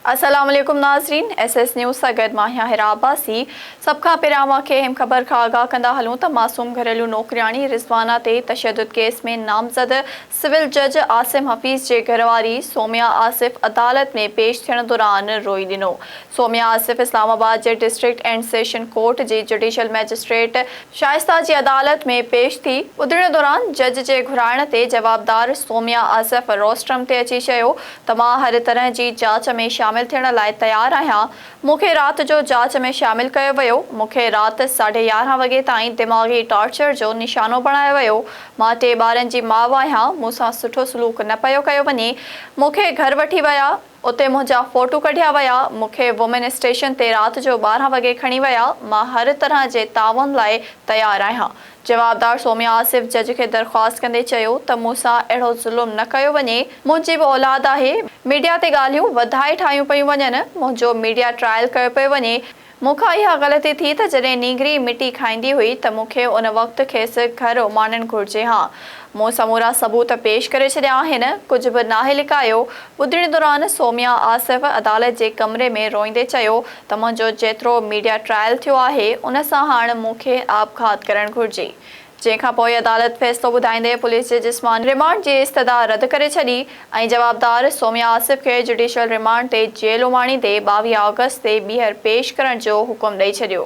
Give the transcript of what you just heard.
السلام عليڪم ناظرين ايس ايس نيوز سان گڏ مان آهيان حرا عباسي سڀ کان پهريان اوهان کي اهم خبر کان آگاهه ڪندا هلون ته معصوم گهريلو نوڪرياڻي رضوانه تي تشدد ڪيس ۾ نامزد سول جج عاصم حفيظ جي گهرواري سوميا آصف عدالت ۾ پيش ٿيڻ دوران روئي ڏنو سوميا آصف اسلام آباد جي ڊسٽرڪٽ اينڊ سيشن ڪورٽ جي جڊيشل مئجسٽريٽ شائسته جي عدالت ۾ پيش ٿي. ٻڌڻي دوران جج جي گهرائڻ تي جوابدار سوميا آصف روسٽرم تي اچي چيو ته مان هر طرح جي جاچ ۾ شامل ٿيڻ لاء تيار آهيان، مون کي رات جو جاچ ۾ شامل ڪيو ويو، مون کي رات ساڍي 11 وڳي تائين دماغي ٽارچر جو نشانو بڻايو ويو، مان ٽي ٻارن جي ماء آهيان، مون سان سٺو سلوڪ نه پيو ڪيو وڃي، مون کي گهر وٺي ويا. اتي منهنجا فوٽو ڪڍيا ويا، مون کي وومين اسٽيشن تي رات جو 12 وڳي کڻي ويا، مان هر طرح جي تعاون لاء تيار آهيان. جوابدار سوميا آصف جج کي درخواست ڪندي چيو ته مون سان اهڙو ظلم نه ڪيو وڃي، منهنجي به اولاد آهي، ميڊيا تي ڳالهيون وڌائي ٺاهيون پيون وڃن، منهنجو ميڊيا ٽرائل ڪيو پيو وڃي، مون کان اها غلطي ٿي ته جڏهن نينگري مٽي کائيندي هئي ته مون کي ان وقت کيس گهر اماڻڻ گهرجي هان. مون سمورا ثبوت پيش ڪري ڇڏيا آهن، ڪجهه به ناهي لڪايو. ٻڌڻي دوران سوميا آصف عدالت جي ڪمري ۾ روئيندي چيو ته منهنجو جيترو ميڊيا ٽرائل ٿيو آهي ان سان هاڻ مون کي آپگهات ڪرڻ گهرجي. جنهن کان پوء عدالت فيصلو ٻڌائيندي پوليس جي جسماني رمانڊ جي استدعا رد ڪري ڇڏي ۽ جوابدار سوميا آصف کي جڊيشل رمانڊ تي جيل اماڻيندي 22 آگسٽ تي ٻيهر پيش ڪرڻ جو حڪم ڏئي ڇڏيو.